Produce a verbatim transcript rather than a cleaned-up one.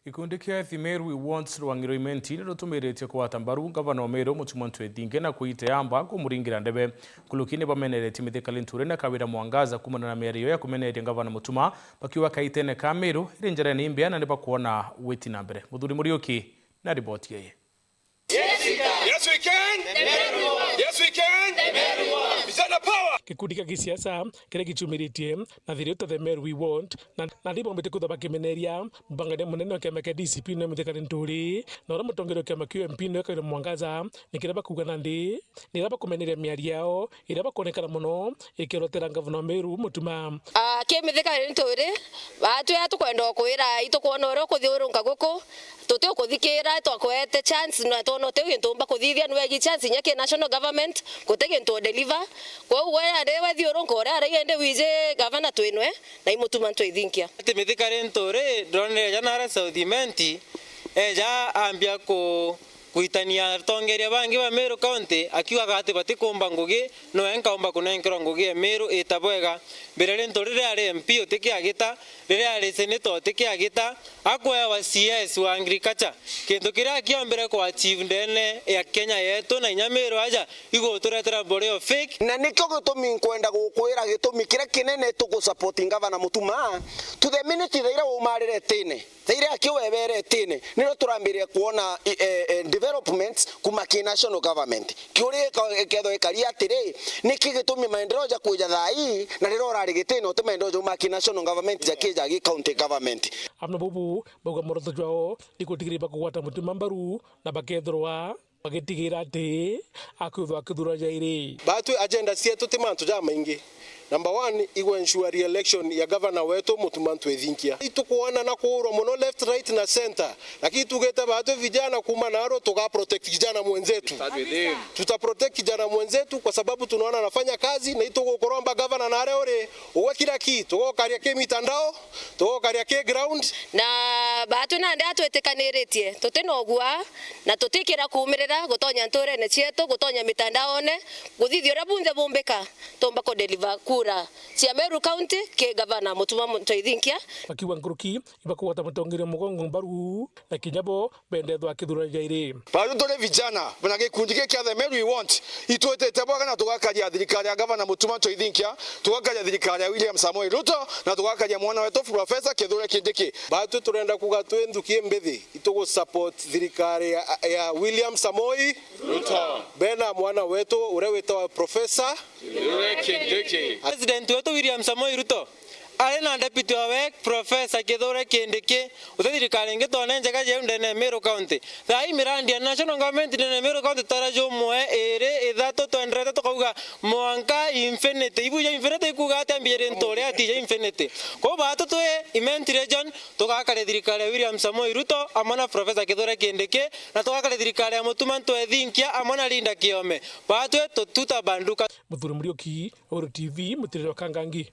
Gikundi kia The Meru We Want rwang'i rwa Imenti ni rutumiritie kugwata mbaru ngavana wa Meru Mutuma M'Ethingia na kuiteamba kumuringira ndebe. Nkuruki ni bameneretie Mithika Linturi na Kawira Mwangaza kuumana na miario ya kumeneria ngavana Mutuma bakiuga kaitene ka Meru iri njarene imbea na ni bakwona witi na mbere. Muthuri Muriuki na riboti yeye. Yes, we can. Yes, we can. Vijana power. Gikundi kia gisiasa kiria gichumiritie na thirio ta The Meru We Want, na, na ni bombite kwithwa bakimeneria mbangania munene wa kiama kia D C P na Mithika Linturi, na uria mutongeria wa kiama kiu M P ni Kawira Mwangaza, ni kiria bakuuga nandi, ni iria bakumeneria miario yao, iria bakwonekana mono ikirotera ngavana wa Meru Mutuma. Ah, ki Mithika Linturi, batwi atukwenda kwira itukwona uria ukuthiurunka guku, tuti ukuthikira, twakwete chance na twona uti gintu umba kuthithia, nwegi chance inya ki national government, guti gintu u deliver. Kwou we ari wethiurunka uria ari indi wiji gavana twinwe na i Mutuma M'Ethingia. Ati Mithika Linturi, ndonere ja nara South Imenti, eja ambia ku-, kuitania atongeria bangi ba Meru County, akiugaga ati batikumba ngugi, noe nkaumba kunenkerwa ngugi e Meru ita bwega. Mbere Linturi riria ari M P utikiagita, riria ari senator utikiagita, akwewa C S wa agriculture, kintu kiria akiombire ku achieve ndene ya Kenya yetu na inya Meru aja iguturetera mboleo fake. Na nikio gitumi nkwenda gukwira gitumi kiria kinene tugu support ngavana Mutuma to the minute thaira umarire tene. Thaira akiwebere tene, nirio turambiria kwona i-, e, e, developments kuma ki national government. Kiuria gika-, gikethwa gikari atiri, niki gitumi maendeleo ja kwija thaa ii, na riria urari gitine uti maendeleo jauma ki national government ja kija gi county government? Amwe bubu bauga muoroto jwao ni gutigiria bakugwata Mutuma mbaru na bakethirwa bagitigira ati akwithwa akithura jairi. Batwi agenda cietu ti mantu jamaingi. Number one, igwe ensure re-election ya governor wetu Mutuma M'Ethingia. Itukuona na kuurwa mono left, right na center. Lakini tugite batwi vijana kuma naro tuga protect kijana mwenzetu. Start with him. Tuta protect kijana mwenzetu kwa sababu tunaona anafanya kazi na itugukuromba governor na aria uri ugwe kila kitu. Tugokaria ki mitandao, tugokaria ki ground. Na batwi nandi atwitikaniritie, tuti na ugua, na tutikira kuumirira gutonya nturene cietu, gutonya mitandaone, kuthithia uria bunthe bumbika, tumba ku deliver kura cia Meru County ki gavana Mutuma M'Ethingia. Bakiuga nkuruki ibakugwata mutongeria mugongo mbaru, na kinya bo bendethwa kithurano jairi. Batu turi vijana, na gikundi giki kia The Men We Want, itwitite bwega na tugakaria thirikari ya gavana Mutuma M'Ethingia, tugakaria thirikari ya William Samoei Ruto, na tugakaria mwana wetu Professor Kithure Kindiki. Batu turenda kuga twi nthuki mbithi, itugu support thirikari ya, ya William Samoei Ruto. Bena mwana wetu uria witawa Professor Kithure Kindiki. President wetu William Samoei Ruto ari na deputy wawe Professor Kithure Kindiki. Uti thirikari ingi twone njega jau ndene ya Meru County. Thaa ii mirandi ya national government ndene ya Meru County tara jumwe, iri, ithatu, twenderete tukauga mwanka infinity. Ibu ja infinity ikuuga atia? Mbijiri ntu uria ati ja infinity. Kwou batu twi Imenti region, tugakaria thirikari ya William Samoei Ruto amwe na Professor Kithure Kindiki, na tugakaria thirikari ya Mutuma M'Ethingia amwe na Linda Kiome. Batwi tututa banduka. Muthuri Muriuki, Uru T V, Mutiriri wa Kangangi.